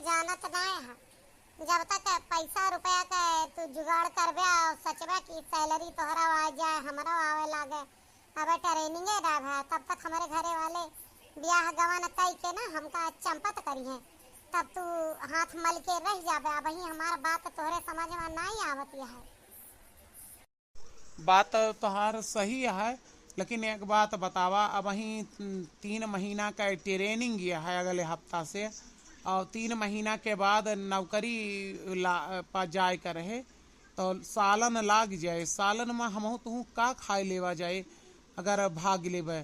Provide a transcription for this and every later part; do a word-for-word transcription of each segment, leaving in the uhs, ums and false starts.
जानत नाय है। जब तक पैसा रुपया के तू जुगाड़ करबे और सोचबे कि salary तोहरा आ जाए, हमरो आवे लागे, अबे training ए ना भा, तब तक हमरे घरे वाले ब्याह गवन कई के ना हमका चंपत करिहे, तब तू हाथ मल के रह जाबे। अबही हमार बात तोहरे समझ में नाई आवत है। बात तोहार सही है, लेकिन एक बात बतावा, अबही तीन महीना का training ये है अगले हफ्ता से, और तीन महीना के बाद नौकरी ला, पा जाए का रहे, तो सालन लाग जाए। सालन में हमहू तुहू का खाए लेवा जाए, अगर भाग लेबे।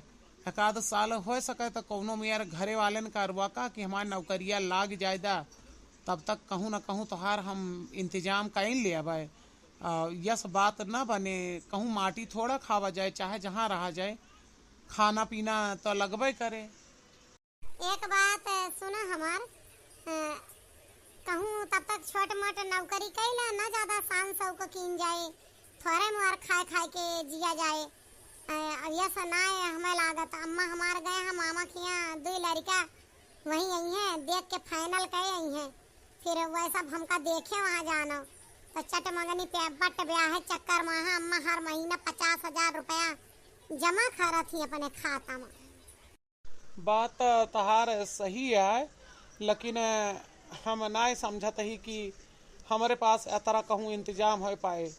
एक आध साल हो सके तो कौनो मेर घरे वालन का रुआ का कि हमार नौकरिया लाग जाए दा, तब तक कहूँ न कहूँ तोहार हम इंतजाम कइन लेबे। आ, यस बात न बने, कहूँ माटी थोड़ा खावा जाए, चाहे जहाँ रहा जाए, खाना पीना तो लगबे करे। एक बात, अ, सुना हमार, अ, कहूँ तब तक छोट मोट नौकरी कैला, न ज्यादा शान शौक कीन जाए, थोड़े मोर खाए खाए के जिया जाए। अ, अब यस नाय हमें लागत, अम्मा हमार गए हैं मामा के यहाँ, दुई लड़का वहीं आई हैं, देख के final कहे आई हैं। फिर वह सब हमका देखे वहाँ जानो, तो चट मंगनी पे बट ब्याह चक्कर में हाँ, अम्मा हर महीना पचास हजार रुपया जमा करत ही अपने खाता में। बात तहार सही है, लेकिन हम नाय समझत ही कि हमरे पास ए तरह कहूँ इंतजाम हो पाए।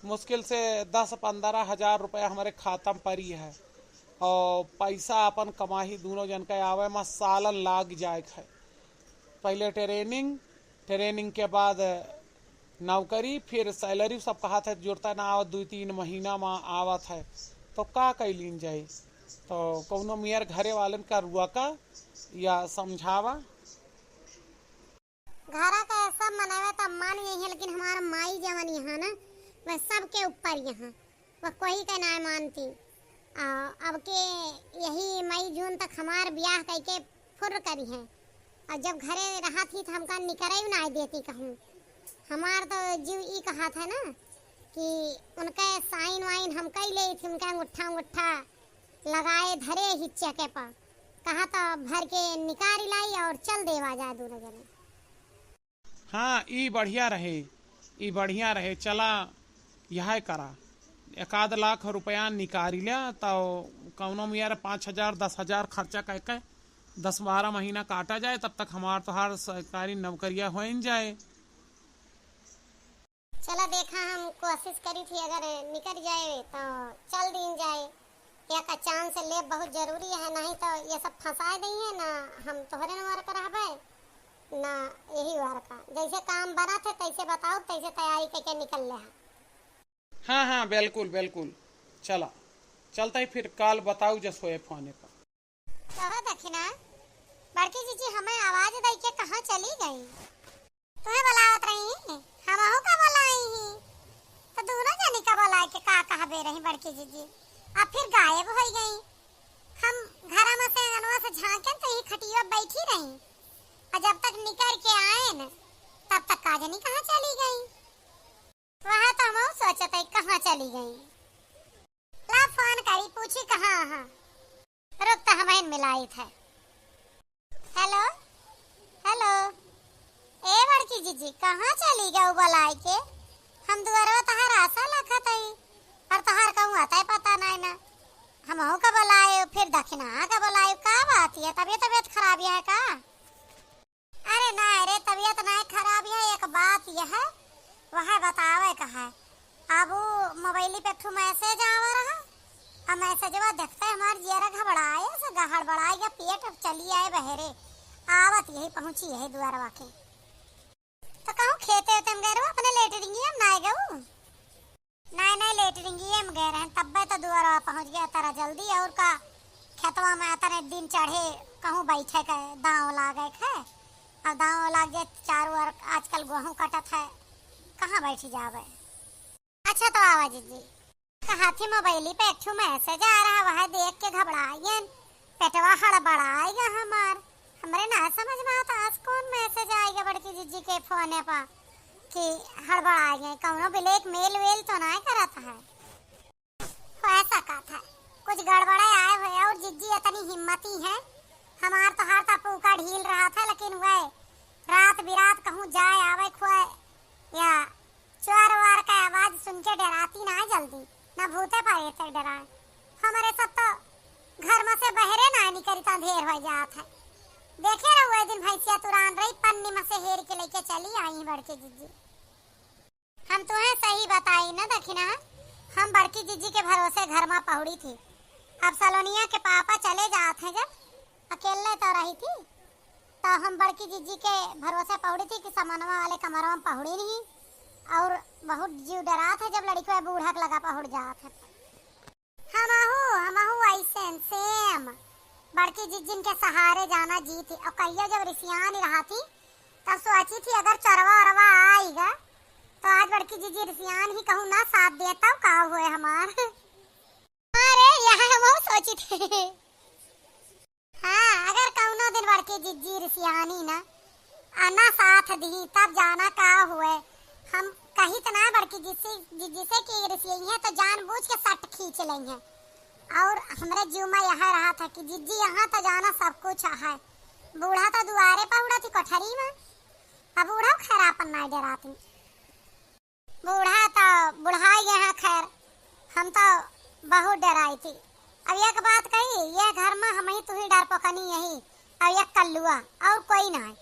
मुश्किल से दस पन्द्रह हजार रुपया हमरे खाता में परी है और पैसा अपन कमाही दोनों जन के आवे में सालन लाग जाए है। पहले training, training के बाद नौकरी, फिर salary सब कहत है जुड़ता ना आवत, दुई तीन महीना में आवत है, तो का कैलीन जाई? तो कौनो मेर घरे वालन का रुआ का या समझावा। घरा का सब मनावे तो मान यही है, लेकिन हमार माई जवन यहाँ ना, वह सबके ऊपर यहाँ, वह कोई का ना मानती। आ, अब के यही मई जून तक हमार ब्याह कइके फुर्र करी है। और जब घरे रहत ही तो हमका निकरे ही ना देती कहूँ। हमार तो जीव ई कहत है ना कि उनके साइन वाइन हम कई ले थी, उनका अंगूठा अंगूठा लगाए धरे ही चेके पर, कहा तो भर के निकारी लाई और चल देवा जाए दोनों जने। हाँ, ई बढ़िया रहे, ई बढ़िया रहे। चला, यह करा, एक आध लाख रुपया निकारी ल्या, तो कौनो मेर पाँच हजार, दस हजार खर्चा करके दस बारह महीना काटा जाए, तब तक हमार तोहार सरकारी नौकरिया होइन जाए। चला देखा, हम कोशिश करी थी, अगर निकल जाए तो चल दीन जाए। या का chance ले बहुत जरूरी है, नहीं तो ये सब फंसाए दई है ना, हम तोहरे न वर्क रहबे ना यही वर्क। जैसे काम बनत है तैसे बताओ, तैसे तैयारी करके निकल ले है। हाँ, हाँ, बिल्कुल, बिल्कुल। चला, चलते ही फिर काल बताऊ जस होए फोने पर। कहो दखिना, बड़की जीजी हमें आवाज दई के कहाँ चली गई? तुम्हें बुलावत रही, हमहू का बुलाई ही। तो दोनों जनी का बुलाए के का कहबे रही बड़की जीजी, अब फिर गायब हो गई। हम घरा में से अंगनवा से झांकेन तो ही खटिया बैठी रही, और जब तक निकर के आएन तब तक का जनी कहाँ चली गई। वह तो हमहू सोचत है कहाँ चली गई। ला फोन करी, पूछी कहाँ है। रुक त हमहिन मिलाइत है। हेलो, हेलो। ए बड़की जीजी, कहाँ चली गऊ बुलाए के? हम दुआरवा तहार आशा लखत हई, और तहार कहूँ अतई पता नाई ना। हमहू का बुलाए, फिर दखिना का बुलाए, का बात है? तबियत, तबियत खराब है का? अरे ना रे, तबियत ना खराब है, एक बात यह है, वह बतावे का है। अब उ मोबाइल पे एक ठो मैसेज आवा रहा, आ मैसेजवा देखते हमार जियरा घबराए से गहड़बड़ाए गया, पेट चली आए बहरे, आवत यही पहुँची है दुआरवा के। तो कहूँ खेते उते में गए रहो, अपने लेटरिंगिया में ना गऊ? नाय, नाय, लेटरिंगिये में गए रहन, तब्बे तो दुआरवा पहुँच गया तरा जल्दी। और का, खेतवा में अतने दिन चढ़े, कहूँ बैठे के दाँव लागे के, अब दाँव लाग जाए, चारों ओर आजकल गेहूँ कटत है, कहाँ बैठी जावे? अच्छा तो आवा जीजी, कहा थी मोबाइली पे एक ठो मैसेज आ रहा, वह देख के घबराइयन, पेटवा हड़बड़ाइगा हमार। हमरे ना समझ में आता, आज कौन मैसेज आइगा बड़की जीजी के फोने पर कि हड़बड़ाइगा, कौनो ब्लैकमेल वेल तो ना करत है। हो सकत है कुछ गड़बड़े आए हुए, और जीजी इतनी हिम्मती है, हमार तो हर तपू का ढील रहा था, लेकिन वह रात जाए आवे खोए या चोर वार का आवाज सुन के डराती ना जल्दी, ना भूते प्रेत डराए। हमरे सब तो घर में से बहरे ना निकरी त अंधेर हो जात है। देखे रहुए दिन भैंसिया तुरान रही, पन्नी में से हेर के लेके चली आई बड़की जिज्जी। हम तुहें सही बताई न दखिना, हम बड़की जिज्जी के भरोसे घर में पहुड़ी थी। अब सलोनिया के पापा चले जात हैं जब, अकेले तो रही थी, तो हम बड़की जिज्जी के भरोसे पहुड़ी थी कि समनवा वाले कमरवा में पहुड़ी नहीं। और बहुत जीव डरात है जब लड़िकवा बूढ़ा के लगा पहुड़ जात है। हमहू, हमहू ऐसे same। बड़की जिज्जिन के सहारे जाना जी थी। और कहियो जब रिसियान रहा थी, तब सोची थी अगर चोरवा ओरवा आइगा, तो आज बड़की जिज्जी रिसियान ही कहूँ ना साथ दे, तब का हुए हमार। अरे, यह हमहू सोची थी। हाँ, अगर कौनो दिन बड़की जिज्जी रिसियानी ना, आ ना साथ दी, तब जाना का हुए। हम कही त ना बड़की जिज्जी, जिज्जी से कि रिसियई है तो जानबूझ के सट खींच लेई है। और हमरे जीव में यह रहा था कि जिज्जी यहाँ तो जाना सब कुछ है। बूढ़ा तो दुआरे पर उड़ा थी कोठरी में, अब बूढ़ा खैर आपन ना डराती। बूढ़ा तो बुढ़ाई गए हैं, खैर, हम तो बहुत डराई थी। अब एक बात कही, ये घर में हम ही, तू ही डरपोकनी यही, अब एक कल्लुआ, और कोई ना है।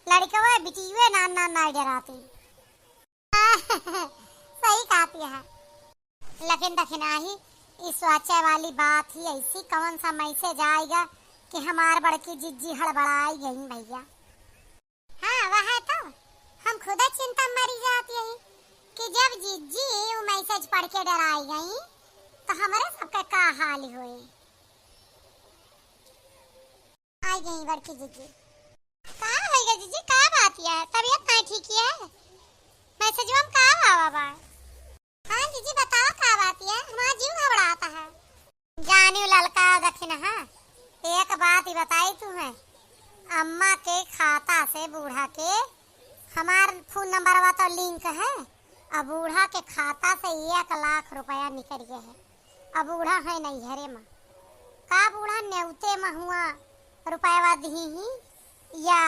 लड़कवे बिटियुए ना, ना, ना डराती। सही कहती है। लेकिन दखिनाही, इस सोचे वाली बात ही ऐसी, कौन सा message आएगा कि हमार बड़की जिज्जी हड़बड़ाई गई भैया। हाँ, वह तो हम खुदे चिंता मरी जात यही कि जब जिज्जी उ message पढ़ के डराई गई, तो हमरे सबके का हाल होई। आई गई बड़की जिज्जी। का होइगा जिज्जी, का बात है? तबीयत नहीं ठीक है? Message में का आवा बा? हाँ जिज्जी, बताओ का बात है, हमारा जीव घबराता है। जानियो ललका दखिनहा, एक बात ही बताई तुम्हें, अम्मा के खाता से बूढ़ा के हमार फोन नंबरवा तो link है, अब बूढ़ा के खाता से एक लाख रुपया निकल गया है। अब बूढ़ा है नैहरे में, का बूढ़ा नेवते में हुआ रुपया दिही ही या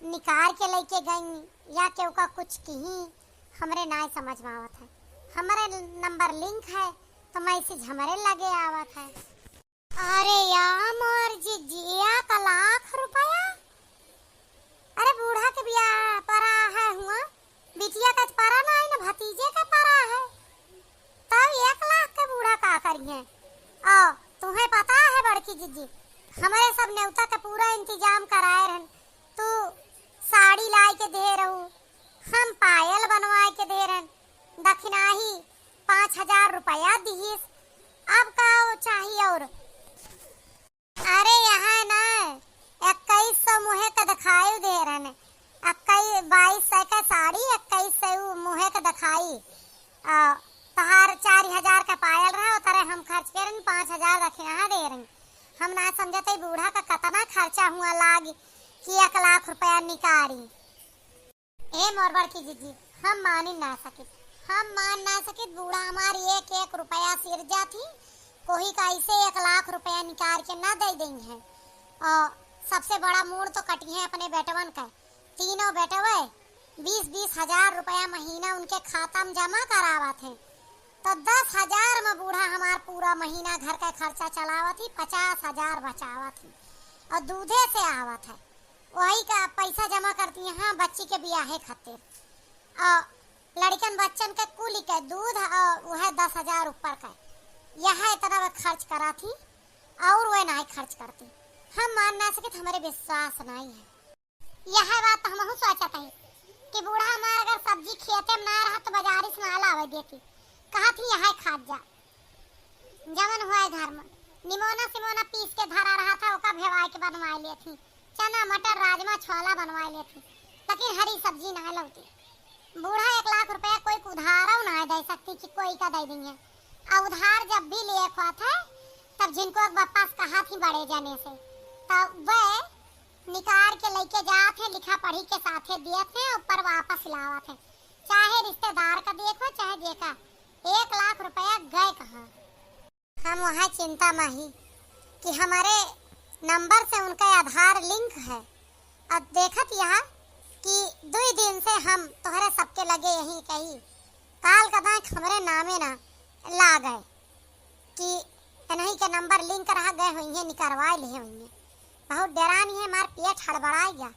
निकार के लेके गई या केहू का कुछ किही, हमरे नाय समझ में आवत है। हमरे नंबर link है तो message हमरे लगे आवत है। अरे या मोर जिज्जी, एक लाख रुपया? अरे बूढ़ा के बियाह परा है हुआ, बिटिया का परा ना है ना भतीजे का परा है, तब एक लाख के बूढ़ा का करिए? और तुम्हें पता है बड़की जिज्जी, हमरे सब नेवता के पूरा इंतजाम कराए रहन। तू साड़ी लाई के दे रहू, हम पायल बनवाए के दे रहन, दखिनाही पाँच हजार रुपया दिहिस, अब का वो चाहिए और? अरे यहाँ ना इक्कीस सौ मुहे का दिखाई दे रहन, इक्कीस, बाईस सौ का साड़ी, इक्कीस सौ मुहे का दिखाई। आ, तहार चार हजार का पायल रहा, उतरे हम खर्च के रही, पाँच हजार दखिना दे रही। हम ना समझते बूढ़ा का कितना खर्चा हुआ लागी कि एक लाख रुपया निकारी। ए मोर बड़की जिज्जी, हम मानी ना सकित, हम मान ना सकित। बूढ़ा हमार एक एक रुपया सिर जाती, कोई का ऐसे एक लाख रुपया निकार के ना दे देई है। और सबसे बड़ा मूड़ तो कटी है अपने बेटवन का, तीनों बेटवे बीस बीस हजार रुपया महीना उनके खाता में जमा करावत हैं, तो दस हजार में बूढ़ा हमार पूरा महीना घर का खर्चा चलावत ही, पचास हजार बचावत ही और दूधे से आवत है, वही का पैसा जमा करती हैं, हाँ, बच्ची के बियाहे खातिर और लड़कन बच्चन के कुल के दूध और वह दस हजार ऊपर का, यह इतना वह खर्च करा थी और वह नहीं खर्च करती। हम मान ना सके तो हमारे विश्वास नहीं है। यह बात तो हमहू सोचत हई कि बूढ़ा हमार अगर सब्जी खेते में ना रहत तो बाजारी से ना लावे देती। कहत ही यह खात जा, जवन हुआ घर में निमोना सिमोना पीस के धरा रहा था, ओका भेवाए के बनवाए लेत ही, चना मटर राजमा छोला बनवाए लेत ही, लेकिन हरी सब्जी ना लौती। बूढ़ा एक लाख रुपया कोई के उधारो ना दे सकती कि कोई का दे देंगे। आ उधार जब भी लिए खोत है तब जिनको एक बापा से कहा थी बड़े जने से, तब वे निकाल के लेके जात हैं, लिखा पढ़ी के साथे दियत हैं, ऊपर वापस लावत हैं। चाहे रिश्तेदार का देखो, चाहे जेका, एक लाख रुपया गए कहाँ। हम वहाँ चिंता में ही कि हमारे नंबर से उनका आधार link है। अब देखत यहाँ कि दुई दिन से हम तोहरे सबके लगे यही कही, काल का दांक हमरे नामे ना लागे कि इन्हीं के नंबर लिंक रह गए होइहें, निकरवाए लिए होइहें। बहुत डेरानी है, हमार पेट हड़बड़ाई गया।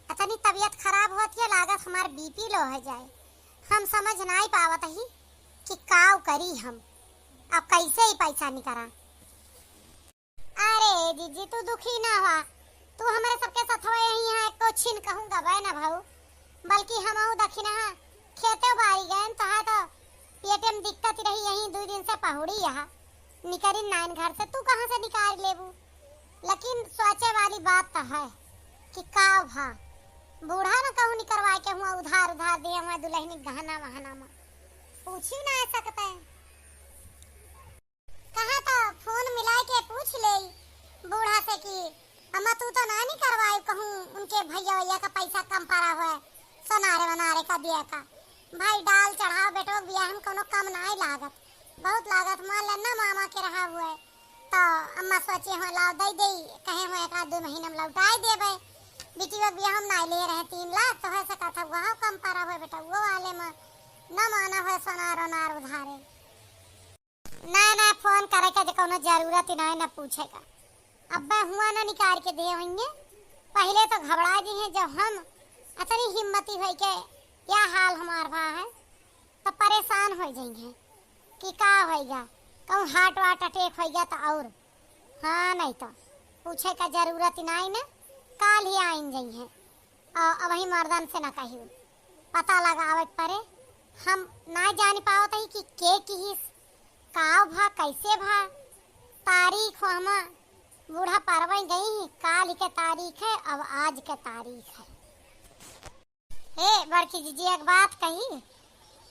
इतनी तबीयत खराब होती है, लागत हमार बीपी लो हो जाए। हम समझ नाई पावत ही कि काव करी हम, अब कैसे ही पैसा निकरा। अरे जीजी, तू दुखी ना हुआ, तू हमरे सबके सथवा यही है, एको छिन कहूँ गबे ना भाऊ, बल्कि हमहू दखिनहा खेते बारी गए तो है तो पेटे में दिक्कत ही रही, यही दुई दिन से पहुड़ी यहाँ निकरी नाइन घर से, तू कहाँ से निकाल लेबू? लेकिन सोचे वाली बात तो है कि का भा बूढ़ा न कहूँ निकरवाए के हुआ उधार उधार दिए हुआ दुल्हनी गहना वहना में पूछी ना सकते। कहा तो फोन मिलाए के पूछ ले बूढ़ा से कि अम्मा तू तो ना निकरवाए कहूँ उनके भैया वैया का पैसा कम पड़ा हुआ है, सोनारे वनारे का दिया का। भाई डाल चढ़ाव बेटो बियाह में कोनो कम नाई लागत, बहुत लागत। मान ले ना मामा के रहा हुआ है तो अम्मा सोचे हो लाव दे दे, कहे हो एक आध दो महीना में लौटाए देबे। बिटिया बियाह में नाई ले रहे तीन लाख तो है सका था वह कम पड़ा हुआ बेटा वो वाले में ना माना हुआ सोनार ओनार उधारे। ना ना फोन करे के जे कोनो जरूरत ही ना है ना पूछे का। अब्बे हुआ ना निकाल के दे होइए, पहले तो घबरा जी हैं जब हम अतनी हिम्मती होई के या हाल हमार भा है तो परेशान हो जाएंगे कि का होइगा, कहूँ हार्ट वार्ट अटैक होइगा तो और। हाँ नहीं तो पूछे का जरूरत ही ना है ना, काल ही आइन जाइए। और अबही मर्दन से ना कही पता लगावे के परे। हम ना जान पावत ही कि के किहिस, का भा, कैसे भा। तारीख हो हम बूढ़ा परवे गई, काल के तारीख है, अब आज के तारीख है। हे बड़की जीजी एक बात कही,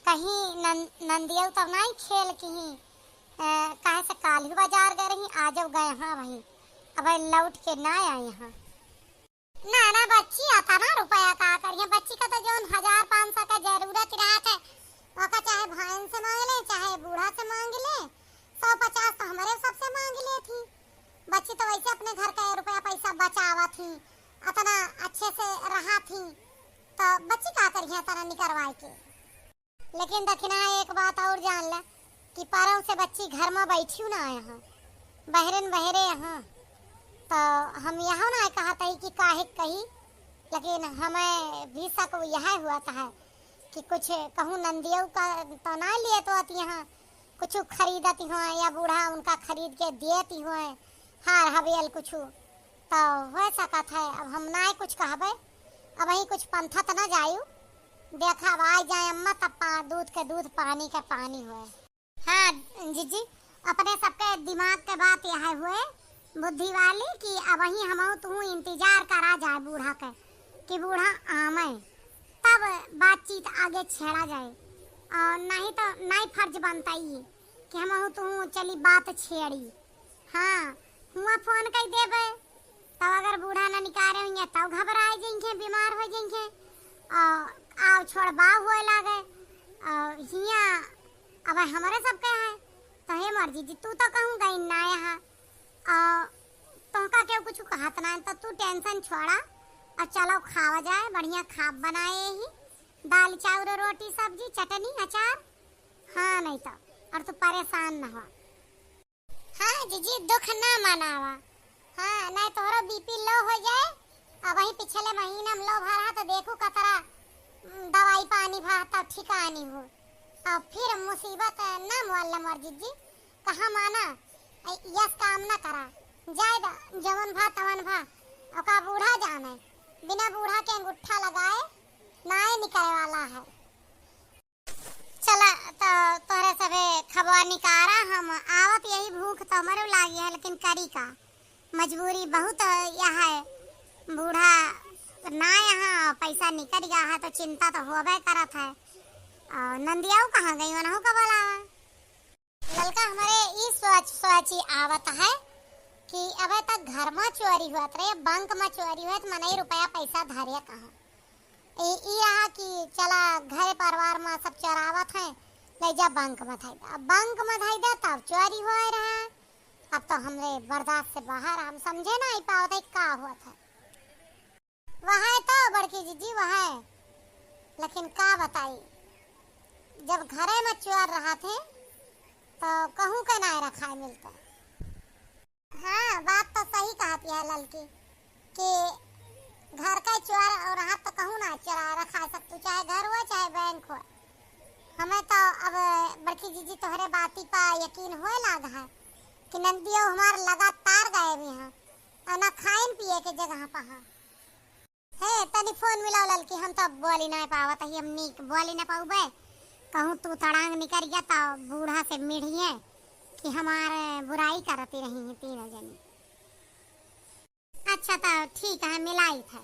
कहीं नन-, नंदिया तब नहीं खेल कहीं, अ, काहे से काल ही बाजार गए रही, आज अब गए हाँ वहीं, अब लौट के ना आए हाँ। ना ना बच्ची, अतना रुपया का करिए? बच्ची का तो जौन हजार पाँच सौ का जरूरत रहत है, ओका चाहे भाईन से मांग ले, चाहे बूढ़ा से मांग ले, सौ पचास तो हमरे सबसे मांग ले थी। बच्ची तो वैसे अपने घर का रुपया पैसा बचावत ही, अतना अच्छे से रहा थी, तो बच्ची का करिए अतना निकरवाए के? लेकिन दखिना एक बात और जान ले कि परव से बच्ची घर में बैठी ना आए हैं, बहरे न बहरे हैं, तो हम यह ना कहत ही कि काहे कही, लेकिन हमें भी शक यह हुआ था कि कुछ कहूँ नंदियों का तो ना लिए तो आती यहाँ, कुछ खरीदती हो या बूढ़ा उनका खरीद के देती हो हार हवेल कुछ, तो हो सकत है। अब हम ना कुछ कहबे, अब वहीं कुछ पंथा त ना जायू। देखा, अब आ जाए अम्मा, तब पा-, दूध के दूध, पानी के पानी होए। हाँ जीजी, अपने सबके दिमाग के बात यह हुए बुद्धि वाली कि अब वहीं हम तू इंतजार करा जाए बूढ़ा के, कि बूढ़ा आवे, तब बातचीत आगे छेड़ा जाए। और नहीं तो नहीं फर्ज बनता ही कि हम तू चली बात छेड़ी। हाँ, हुआ फोन कर देबे, तब अगर बूढ़ा ना निकारे होइहें, तब घबराए जइहें, बीमार हो जइहें, और आव छोड़ बाव होए लागे। और हियाँ अब हमरे सबके है, तो हे मर्जी जी, तू तो कहूँ गई ना यहाँ, और तोहका केहू कुछ कहत ना है, तो तू टेंशन छोड़ा और चलो खावा जाए, बढ़िया खाब बनाए ही, दाल चाउर रोटी सब्जी चटनी अचार। हाँ नहीं तो, और तू परेशान ना हो। हाँ जीजी, दुख ना मनावा। हाँ, नहीं तोहरो बीपी लो हो जाए। अब वही पिछले महीना में लो भरा तो देखू कतरा, उम, दवाई पानी भा तब ठिकानी हो। अब फिर मुसीबत ना मोल मोर जीजी, कहाँ माना, ऐ, यस काम ना करा। जाए दा, जवन भा तवन भा, ओका बूढ़ा जाने, बिना बूढ़ा के अंगूठा लगाए नाए निकले वाला है। चला, तो तोहरे सभे खबवा निकारा, हम आवत यही भूख तो हमरो लागी है, लेकिन करी का, मजबूरी बहुत यह है। बूढ़ा ना यहाँ पैसा निकल गया है, तो चिंता तो होबे करत है। और नंदियाऊ कहाँ गई, उनहू का बोलावा। ललका हमरे ई सोच सोची आवत है कि अबे तक घर में चोरी हुआ रहे, बैंक में चोरी हुआ, तो मनई रुपया पैसा धरे कहाँ। ई, ई रहा कि चला घर परिवार में सब चोरावत हैं, ले जा बैंक में धई दे। अब बैंक में धई दे तब चोरी होए रहा। अब तो हमरे बर्दाश्त से बाहर, हम समझे ना ही पावत है का हुआ था। वह तो बड़की जीजी, वह लेकिन का बताई, जब घरे में चोर रहत है, तो कहूँ के नाय रखाए मिलता। हाँ, बात तो सही कहत है ललकी कि घर का चोर और हाथ तो कहूँ ना चोरा रखा सकतू, चाहे घर हो चाहे बैंक हो। हमें तो अब बड़की जीजी तोहरे बाती पा यकीन होए लाग है कि नंदियो हमार लगातार गायब यहाँ और ना खाइन पिए के जगह पा। हाँ, हे, तनी फोन मिलाओ ललकी, हम तो बोली ना पावत ही, हम नीक बोली ना पाउबे। कहूँ तू तड़ांग निकर गया तो बूढ़ा से मिढ़िए कि हमारे बुराई करती रही हैं तीनों जनी। अच्छा तो ठीक है, मिलाई थे।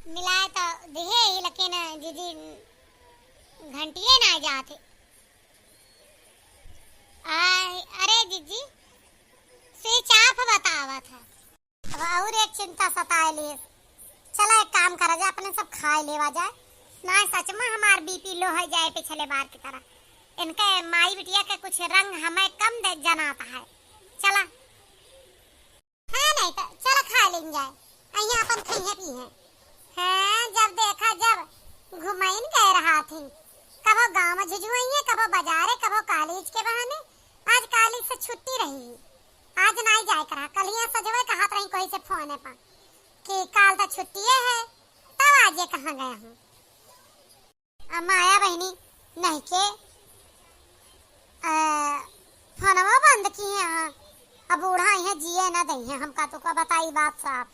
मिलाए तो दिहे ही, लेकिन जीजी घंटिए ना जाते। आ, अरे जीजी, स्विच ऑफ बतावत है। अब और एक चिंता सताए लिए। चला एक काम करा जाए, अपने सब खाए लेवा जाए। ना सच में हमार बीपी लो है जाए पिछले बार की तरह। इनके माई बिटिया के कुछ रंग हमें कम दे जनाता है। चला। हाँ नहीं तो चला खा लेन जाए। अइया अपन खइहे पीहे। हाँ, जब देखा जब घुमइन गए रहा थी। कबो गाँव में झुझुआइए, कबो बाजारे, कबो कॉलेज के बहाने। आज कॉलेज से छुट्टी रही। आज नाई जाए करा। कल ही सजवे कहत रही कोई से फोन पा कि काल तो छुट्टिए है, तब आज ये कहाँ गया हूँ। आ माया बहिनी नहीं के, आ, फोनवा बंद किहे हैं। अब बूढ़ा इहे जिए ना दइहे हमका, तो का बताई बात साफ।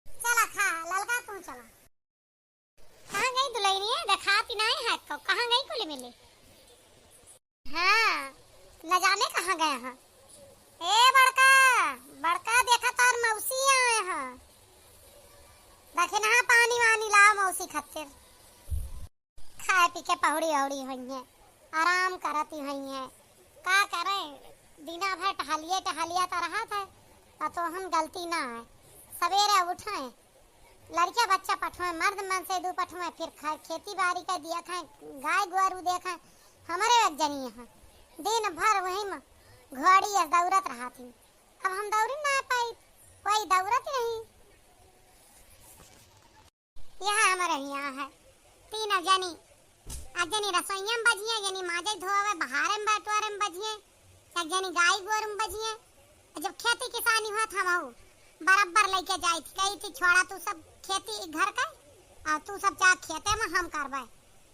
चला खा, ललका तू चला। कहाँ गई दुलहिनिया? देखाती नाई है को, कहाँ गई कुल मिली? हाँ, न जाने कहाँ गए हैं। ए बड़का, बड़का देखा तोर मौसी आए हैं। देखिन हाँ पानी वानी लाओ मौसी खातिर। खाए पी के पहुड़ी औड़ी होइहें, आराम करती होइहें। का करें, दिना भर टहलिए टहलिया तो रहत है, पतोहन गलती ना है। सवेरे उठें, लड़किया बच्चा पठुएं, मर्द मनसेदू पठुएं, फिर ख-, खेती बारी का दिया खाएं, गाय गोरू देखें। हमरे एक जनी यहाँ दिन भर वही में घोड़ी अस दौड़त रहत ही। अब हम दौड़ी ना पाई, कोई दौड़त नहीं। यहाँ हमारे यहाँ है तीन जनी, आ जनी रसोइया में बजिए, जनी माजे धोवे, बहारे में बटोरे में बजिए, एक जनी गाय गोरू में बजिए। जब खेती किसानी होत हमहू बराबर लेके जाई थी, कही थी छोड़ा तू सब खेती घर का, आ तू सब जा खेते में हम करबे।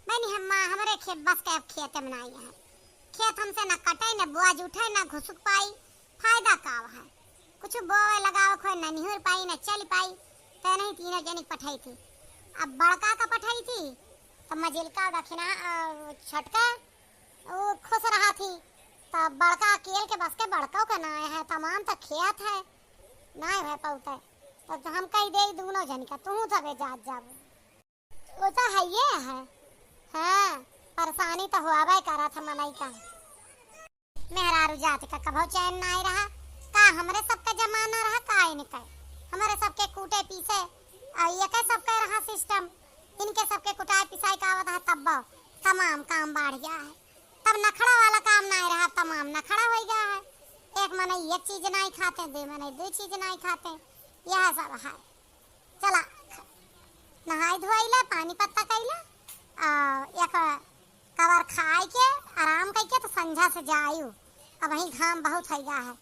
बहनी हम हमरे खेत बस के अब खेते में नहीं है, खेत हमसे न कटे न बोझ उठे न घुसुक पाई। फायदा का है? कुछ बोवे लगावे खोए न निहुर पाई, न चल पाई। ते नहीं तीनों जनी के पठाई थी। अब बड़का का पठाई थी, तो मझिलका दखिना, अ, छोटका, वो खुश रहा थी। तो बड़का अकेल के बस के बड़का का ना है, तमाम तो खेत है, ना है पौते। तब तो हम कही दे दोनों जनी का, तू तबे जात जाबू। वो तो हइये है। हाँ, परेशानी तो होबे करत है मनई का। मेहरारू जात का कभो चैन नाई रहा। का हमरे सबके जमाना रहा, का इनके? हमरे सबके कूटे पीसे, आ, ये के सबके रहा सिस्टम। इनके सबके कुटाई पिसाई का आवत है, तब तमाम काम बढ़ गया है। तब नखड़ा वाला काम नाई रहा, तमाम नखड़ा हो गया है। एक मनई एक चीज नाई खाते, दो मनई दो चीज नाई खाते, यह सब है। चला, नहाई धोई ले, पानी पत्ता कई ले, आ, एक कवर खाई के आराम कई के तो संझा से जायु। अब वहीं घाम बहुत है गा है।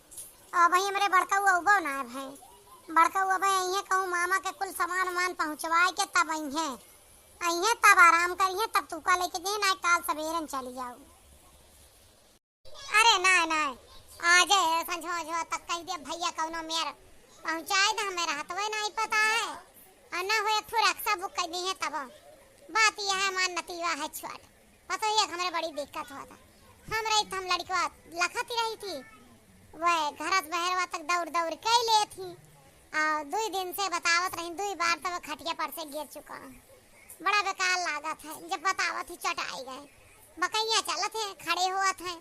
अब वहीं हमरे बड़कऊ अउबो ना है भाई। बड़कऊ अब यहीं कहूँ मामा के कुल सामान वामान पहुँचवाए के तब अइहें। अइहें तब आराम करिहें, तब तू का लेके जइहें, ना काल सवेरन चली जाऊ। अरे नाय, नाय, आजे संझो, संझो तक कहि दे भइया कउनो मेर पहुँचाइ दे, हमें रहतवे नाहीं पता है। अउर ना हो एक ठो रक्सा बुक कइ दिहे तब। बात यह है, मान नतीवा है छोट। पता ही है, हमरे बड़ी दिक्कत होत है। हमरे एक हम लड़िकवा लखत ही रही थी, वह घरस बहरवा तक दौड़ दौड़ कइ लेत ही। अउर दुइ दिन से बतावत रही, दुइ बार तब खटिया पर से गिर चुका है। बड़ा बेकार लागत है, जब बतावत ही चट आइ गए। बकइयाँ चलत हैं, खड़े होत हैं।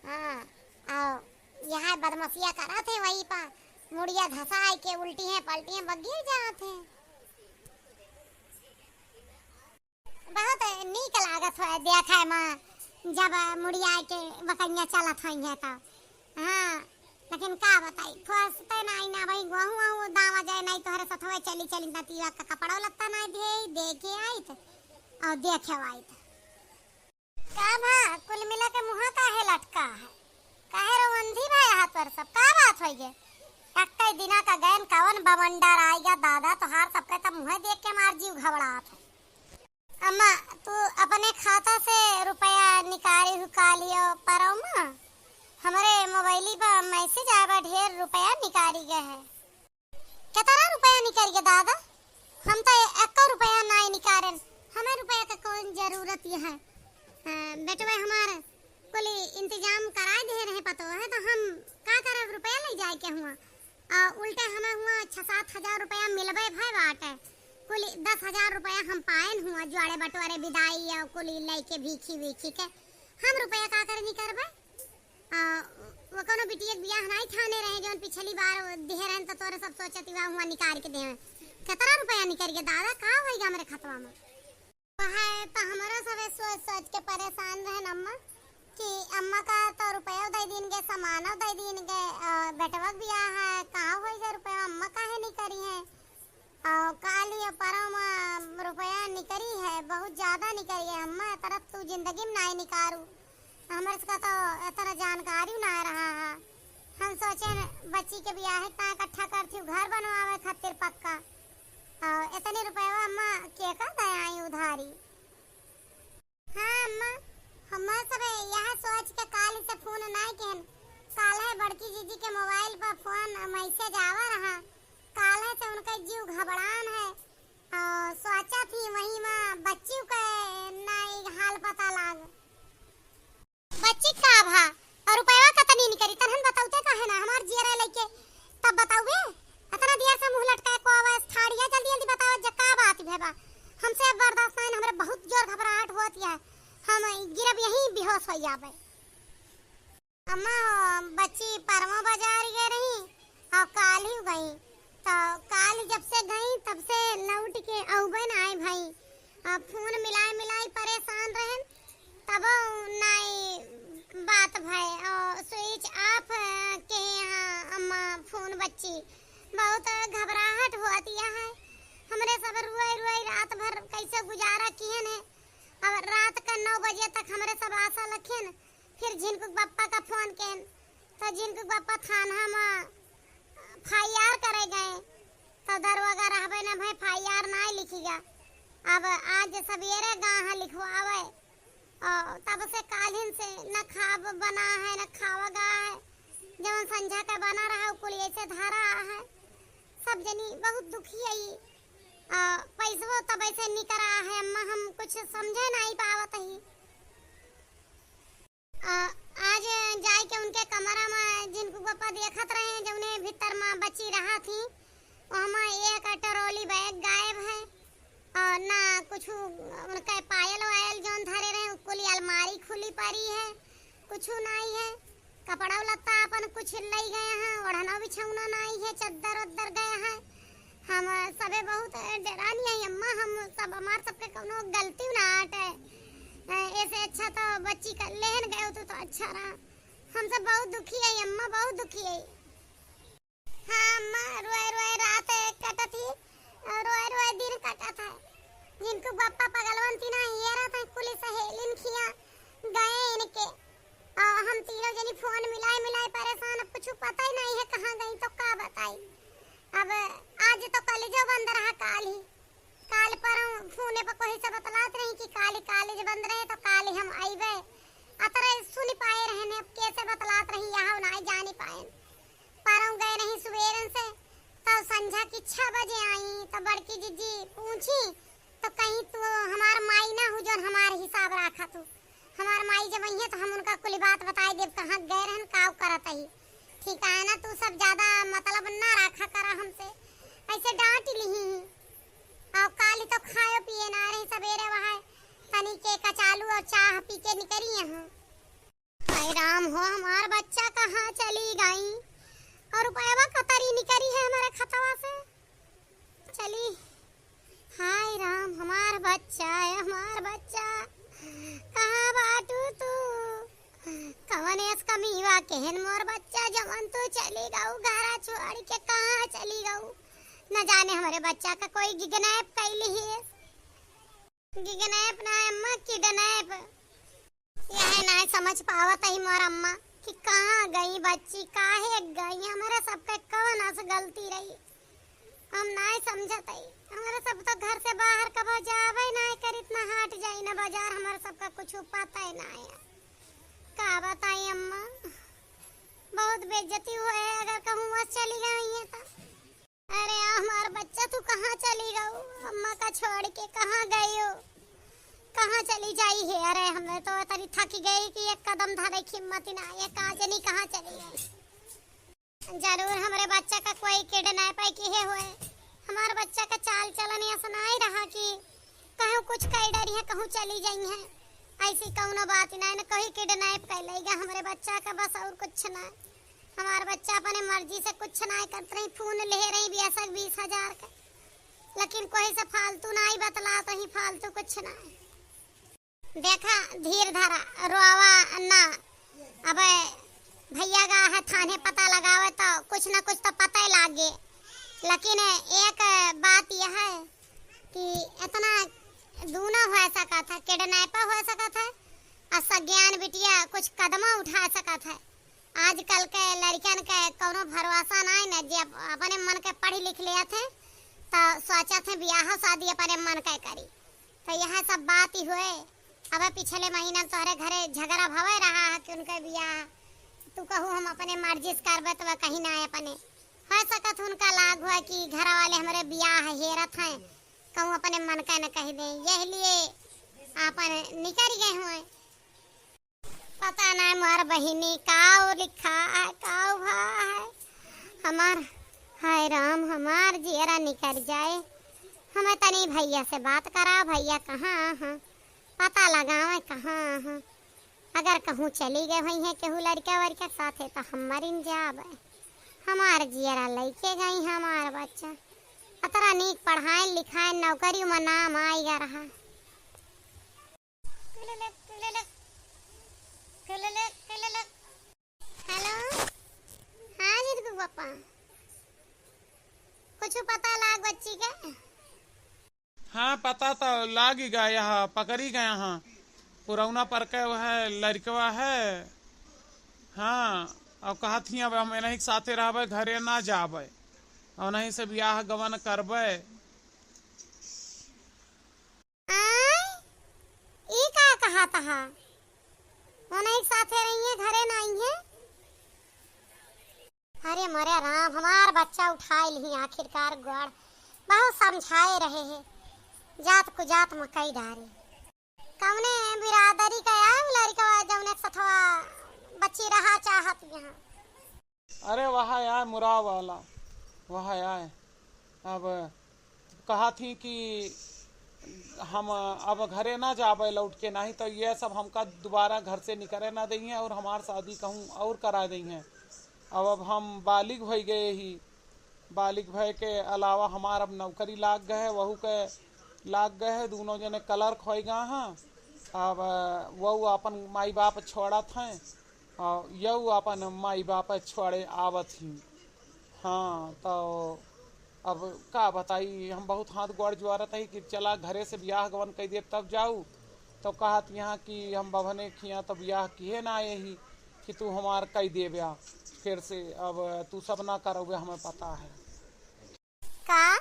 हाँ, अउर यहाँ बदमाशिया करत हैं, वहीं पा मुड़िया धसाइ के उल्टी हैं, पलटी हैं, बस गिर जात हैं। बहुत नीक लागत है देखे मा, जब मुड़िया के बकइयाँ चलत होइहें तो। हाँ, लेकिन का बताई, फुर्सते नाहीं ना भाई, गोहूँ वहूँ दावा जाए नाहीं, तोहरे सथवे चली चली नतीवा का कपड़ा लत्ता नाहीं दे, दे के आई तो और देखे आई तो। का भा, कुल मिला के मुँहा काहे लटका है? काहे रोवंदी भा यहाँ पर सब? का बात होई गे? एक्कै दिना का गैन कवन बवंडर आइगा दादा, तोहार सबके त मुँहे देख के हमार जीव घबड़ात है। अम्मा, तू अपने खाता से रुपया निकाली हु कालियो परौ मा? हमरे मोबाइली पर मैसेज आवा, ढेर रुपया निकाली गए है। केतना रुपया निकल गया दादा? हम तो एक्को रुपया नाई निकारेन। हमें रुपया के कौन जरूरत ये है? हाँ, बेटवा हमार कुल इंतजाम कराए दे रहे पतो है, तो हम का करब, रुपया ले जाए के हुआ? आ, उल्टे हमें हुआ छः सात हजार रुपया मिलबे भय बाटे। कुल दस हजार रुपया हम पाएन हुआ, जुआड़े बटोरे बिदाई या कुल लेके भीखी वीखी के। हम रुपया का करे निकरबे? आ, वो कोनो बिटिया के बियाह नाई ठाने रहे, जौन पिछली बार वो दिहे रहन, तो तोरे सब सोचत हुआ हुआ निकाल के देवे। कितना रुपया निकल गया दादा, का होई गा हमरे खतवा में? वह तो हमरो सबे सोच सोच के परेशान रहन अम्मा, कि अम्मा का तो रुपया दे दीन के, सामानो दे दीन के, आ, बेटवा के बियाह है, का होई गा रुपया, अम्मा काहे नहीं करी है? और काली परम रुपया निकरी है, बहुत ज्यादा निकरी है। अम्मा, ए तरह तू जिंदगी में नाई निकारू। हमरे सबका तो ए तरह जानकारी ना रहा है। हम सोचे न बच्ची के बियाह का इकट्ठा करती हूँ, घर बनवावे खातिर पक्का। और इतनी रुपया अम्मा के का दे आई उधारी? हाँ अम्मा, हम सब यह सोच के काल से फोन नाई केहन। काल है बड़की जीजी के मोबाइल पर फोन मैसेज आवा रहा। काल है से उनका जीव घबरान है। और सोचा थी वही माँ बच्ची के नाई हाल पता लाग। बच्ची का भा? और रुपया कतनी निकरी? तनहन बताउते काहे ना? हमार जियरा लइके तब बताउबे। इतना देर से मुँह लटकाए को आवाज ठाड़िया, जल्दी जल्दी बताओ, जे का बात भे बा? हमसे अब बर्दाश्त नहीं, हमरे बहुत जोर घबराहट होत है, हम गिरब यहीं बेहोश हो जाबे। अम्मा, बच्ची परमो बाजार गए रही और काल ही गई, तो काल जब से गई तब से लौट के अउबे ना आए भाई। आ, फोन मिलाई मिलाई परेशान रहन, तबो नाई बात भय। और स्विच ऑफ के यहाँ अम्मा फोन बच्ची बहुत घबराहट होती है। हमरे सब रुआई रुआई रात भर कैसे गुजारा किहन है। अब रात का नौ बजे तक हमरे सब आशा लखेन, फिर झिनकू के बप्पा का फोन केन, तो झिनकू के बप्पा थाना में एफ आई आर करे गए, तो दरोगा रहबे न भाई, एफ आई आर नाई लिखी गा। अब आज सवेरे गा है लिखवावे, और तब से कालिन से न खाब बना है, न खावा गा है, जवन संझा का बना रहा, उ कुल ऐसे धरा है। सब जनी बहुत दुखी है। आ, पैसवो तब ऐसे निकरा है अम्मा, हम कुछ समझे नहीं पावत ही। आ, आज जाए के उनके कमरा में झिनकू के बप्पा देखत रहे, जौने भीतर में बच्ची रहा थी, वहमा एक ट्रॉली बैग गायब है। और ना कुछ उनके पायल वायल जौन धरे रहे, उ कुली अलमारी खुली पड़ी है, कुछ नाई है। कपड़ा लत्ता अपन कुछ लई गए हैं, ओढ़ना बिछौना नाई है, चद्दर उद्दर गए हैं। हम सबे बहुत डेरानी है अम्मा, हम सब, हमार सबके कौनो गलती ना आटे। ऐसे अच्छा तो बच्ची का लेहन गए होते तो अच्छा रहा। हम सब बहुत दुखी है अम्मा, बहुत दुखी है। हाँ अम्मा, रोए रोए रात कटत ही, रोए रोए दिन कटत है। झिनकू के बप्पा पगलवन तीना ये रहत है, कुली सहेलिन खिया गए इनके। आ, हम तीनों जनी फोन मिलाई मिलाई परेशान, अब कुछ पता ही नहीं है कहाँ गई तो का बताई। अब आज तो कॉलेजो बंद रहा, काल ही, काल पर फोने पर कोई से बतलात रही कि काल ही कॉलेज बंद रहे तो काल ही हम आईबे। अतरे सुन पाए रहने, अब कैसे बतलात रही यहाँ ना जानी पाए। परौं गए रही सुबेरन से, तब संझा की छह बजे आई, तब बड़की जीजी पूछी, तो कहीं तू हमार माई ना हो, जौन हमार हिसाब राखा तू। हमार माई जब अइहें, तो हम उनका कुल बात बताई देब, कहाँ गए रहन, काव करत ही। ठीक है ना, तू सब ज्यादा मतलब ना राखा करा हमसे, ऐसे डांट लिही। और काल तो खायो पिए ना रही, सवेरे वहाँ तनी के कचालू और चाह पी के निकली यहाँ। हाय राम हो, हमार बच्चा कहाँ चली गई? और रुपयवा कतरी निकरी है हमारे खतवा से? चली, हाय राम, हमार बच्चा है, हमार बच्चा, कहाँ बाटू तू? कवन एस कमीवा केहन मोर बच्चा, जवन तू चली गऊ घरा छोड़ के, कहाँ चली गऊ? न जाने हमरे बच्चा का कोई किडनैप कैली है। किडनैप ना अम्मा, किडनैप। यह नाहीं समझ पावत ही मोर अम्मा कि कहाँ गई बच्ची, काहे गई, हमरे सबके कवन अस गलती रही, हम नाहीं समझत ही। हमरे सब तो घर से बाहर कबो जाबे नाहीं करित, ना हाट जाई, ना बाजार, हमरे सबका कुछ पता ही नाहीं है। का बताई अम्मा, बहुत बेइज्जती हुए है, अगर कहूँ बस चली गई है तो। अरे आ हमार बच्चा, तू कहाँ चली गऊ? अम्मा का छोड़ के कहाँ गई हो? कहाँ चली जाई है? अरे हमें तो तनी थक गई कि एक कदम धरे की हिम्मत ही ना, ये का जनी कहाँ चली गई? जरूर हमरे बच्चा का कोई किडनैप किहे होए। हमार बच्चा का चाल चलन ऐसा नाहीं रहा कि कहूँ कुछ कह डरी है, कहूँ चली जाई है। ऐसी कौनो बात ही नाहीं, न कहीं किडनैप कर लेगा हमरे बच्चा का, बस और कुछ ना। हमार बच्चा अपने मर्जी से कुछ नाहीं करत रही, फोन ले रही बेशक बीस हजार का, लेकिन कोई से फालतू नाहीं बतलात रही, फालतू कुछ नाहीं। देखा, धीर धरा, रोवा ना। अब भैया गा है थाने पता लगावे तो कुछ ना कुछ तो पता ही लागे, लेकिन एक बात यह है कि इतना दूनो हो सकत है, किडनैपर हो सकत है और सज्ञान बिटिया कुछ कदमा उठा सकत है। आजकल के लड़िकन के कौनो भरोसा नाहीं न, जे अप-, अपने मन के पढ़ लिख लेत हैं, तो सोचत हैं बियाह शादी अपने मन के करी। तो यह सब बात ही हुए। अब पिछले महीना में तोहरे घरे झगड़ा भवे रहा है कि उनके बियाह, तू कहू हम अपने मर्जी से करबे, तो वह कहीं ना अपने। हो सकत उनका लाग हुआ कि घर वाले हमरे बियाह हेरत हैं, कहूँ अपने मन का न कह दें, यह लिए आपन निकल गए हुए। पता ना मोर बहिनी काउ लिखा है, काउ भा है। हमार, हाय राम, हमार जियरा निकल जाए। हमें तनी भैया से बात करा, भैया कहाँ हैं, पता लगावे कहाँ हैं। अगर कहूँ चली गए हुई हैं केहू लड़का वड़का साथे, तो हम मरिन जाबे। हमार जियरा लइके गई हमार बच्चा, अतरा नीक पढ़ाए लिखाए, नौकरी में नाम आइगा रहा। हेलो, हाँ जी, रुको पापा, कुछ पता लाग बच्ची के? हाँ, पता तो लाग ही गया, पकड़ी गया हाँ। पुरौना पर के वह लड़कवा है। हाँ, अब कहत ही अब हम इन्हीं के साथे रहबे, घरे ना जाबे, और नहीं से बियाह गवन करबे। आय, ई का कहत हा? उन्हीं के साथे रहिए, घरे ना आइए। अरे मोरे राम, हमार बच्चा उठाए लिही आखिरकार गोड़। बहुत समझाए रहे हैं, जात कुजात में कई डारी। कौने बिरादरी का आय लड़कवा जौने सथवा बच्ची रहा चाहत यहाँ? अरे वह आय मुराव वाला, वह आय। अब कहा थी कि हम अब घरे ना जाबे लौट के, नहीं तो ये सब हमका दोबारा घर से निकरे ना देइहें और हमार शादी कहूँ और करा देइहें। अब, अब हम बालिग होइ गए ही, बालिग भय के अलावा हमार अब नौकरी लाग गए है, वहू के लाग गए है, दोनों जने क्लर्क होइ गए हैं। अब वहू अपन माई बाप छोड़त हैं और यहू अपन माई बाप छोड़े आवत ही। हाँ, तो अब का बताई, हम बहुत हाथ गोड़ जुआरत ही कि चला घरे से बियाह गवन कइ देब तब जाऊ। तो कहत यहाँ कि हम बभने खिया तो बियाह किहे ना आए ही कि तू हमार कइ देब्या फिर से, अब तू सब ना करौबे, हमें पता है। का?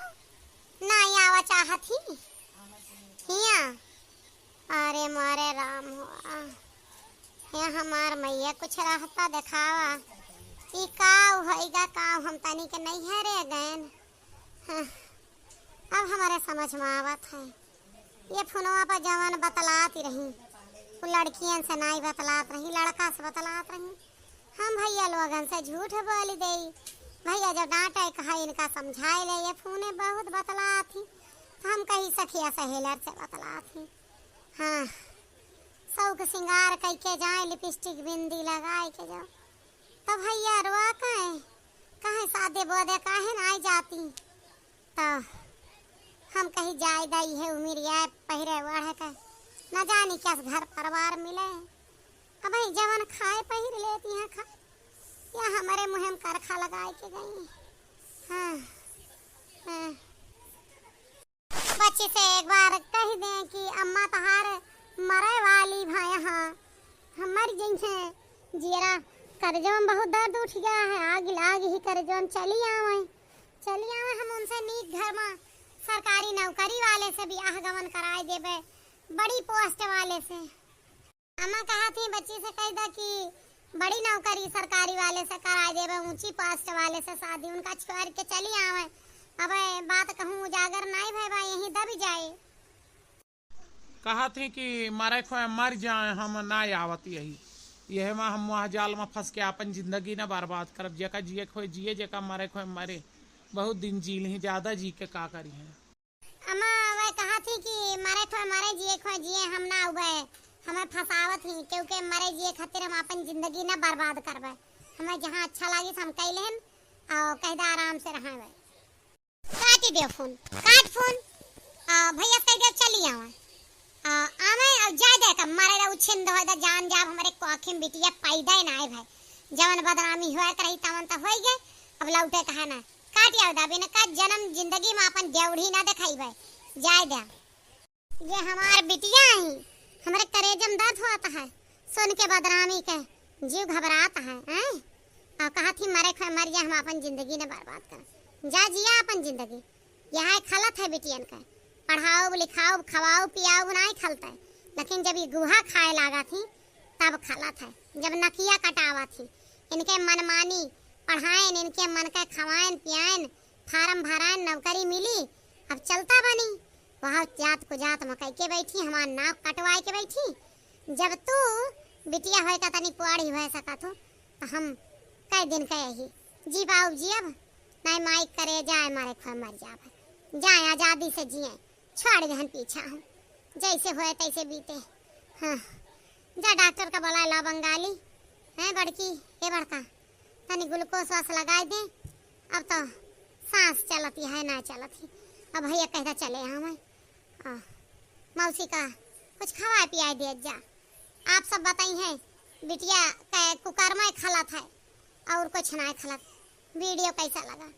ना आवा चाहत ही? हिया? अरे मोरे राम हो, आ, हे हमार मैया, कुछ रहता देखावा। ई का होइगा, का हम तनी के नैहरे गएन। हाँ, अब हमरे समझ में आवत है। ये फोनवा पर जवन बतलात रही, वो लड़कियन से नाई बतलात रही, लड़का से बतलात रही। हम भैया लोगन से झूठ बोल देई। भैया जब डांटे कहा इनका समझाए ले, ये फोने बहुत बतलात ही। तो हम कही सखिया सहेलर से बतलात ही। हाँ, शौक सिंगार कइके जाए, लिपस्टिक बिंदी लगाए के जाओ। तो भैया रोआ काहे, काहे सादे बोदे काहे ना आई जाती? तो हम कही जाए दा, इहे उमिर आए पहिरे ओढ़े के, न जानी क्या घर परिवार मिले। अब जवन खाए पहिर लेती हैं खा, या हमरे मुँहे में करखा लगाए के गई। हाँ, हाँ। बच्ची से एक बार कहि दें कि अम्मा तहार मरे वाली भय हाँ, हम मरि जइहैं। जियरा करेजवा में बहुत दर्द उठि गया है, आग लाग ही करेजवा में, चली आवैं, चली आवैं, हम उनसे नीक घर में सरकारी नौकरी वाले से बियाह गवन कराए देबे, बड़ी पोस्ट वाले से। अम्मा कहत ही बच्ची से कहि दा कि बड़ी नौकरी सरकारी वाले से कराए देबे, ऊँची पोस्ट वाले से शादी उनका छोड़ि के चली आवैं। अब बात कहूँ उजागर नाहीं भय बा, यहीं दबि जाए। कहत ही कि मरे खोए मरि जाएँ, हम नाहीं आवत यही। यह मा हम वह जाल मा फँस के आपन जिंदगी न बर्बाद करब। जेका जिए खोए जिए, जेका मरे खोए मरे। बहुत दिन जी लिहीं, ज्यादा जी के का करिहैं। अम्मा वह कहत ही कि मरे खोए मरे, जिए खोए जिए, हम ना उबे, हमें फँसावत ही, क्योंकि मरे जिए खातिर हम आपन जिंदगी ना बर्बाद करबे। हमें जहाँ अच्छा लागिस हम कइ लेहन, अउर कहि दा आराम से रहैं। काटि देउ फोन, काट फोन। अ, भइया से कहि देउ चली आवैं। अ, आवैं अउर जाइ दे, कब मरे ला उछिंद होइ दा, जान जाब, हमरे कोखी में बिटिया पैदा ही नाहीं भए। जवन बदनामी होए के रही तवन त होइ गए, अब लौटे कहे ना। काटि आव दा, बिना का जनम जिंदगी में आपन देउढ़ी ना देखइबे, जाइ दे। ये हमार बिटिया ही, हमरे करेजा में दर्द होत है, सुन के बदनामी के जीव घबरात है, हैं? अउर कहत ही मरे खोए मरि जा, हम आपन जिंदगी न बर्बाद करब। जा जिया आपन जिंदगी, यह खलत है बिटियन के। पढ़ाउब, लिखाउब, खवाउब, पियाउब नाहीं खलत है, लेकिन जब ये गुहा खाए लागत ही तब खलत है, जब नकिया कटावत ही। इनके मनमानी पढ़ाएन, इनके मन के खवाएन पियाएन, फारम भराएन, नौकरी मिली, अब चलता बनी। वह जात कुजात में कइ के बैठी, हमार नाक कटवाए के बैठी। जब तू बिटिया होए का तनी पुआड़ी होए सकत हो, त हम कई दिन के यही जी पाउब जियब, नाहीं माई करेजा मरे खोए मरि जाब। जाएँ आजादी से जिएँ, छोड़ि देहन पीछा हम, जैसे होए तैसे बीते। हाँ, जा डॉक्टर का बोलाए ला बंगाली। हैं बड़की, ए बड़का, तनी ग्लूकोस वास लगाए दे, अब तो सांस चलत ही है, ना चलत ही। अब भइया कहि दा चले आवैं। आ, मौसी का कुछ खवाए पियाए दे जा। आप सब बताइहैं, बिटिया के कुकर्मा खलत है, अउर कुछ नाहीं खलत। वीडियो कैसा लगा?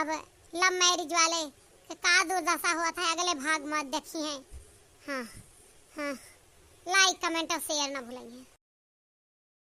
अब लव मैरिज वाले के का दुर्दशा होत है, अगले भाग में देखिहैं। हाँ, हाँ, लाइक, कमेंट अउर शेयर ना भूलिहैं।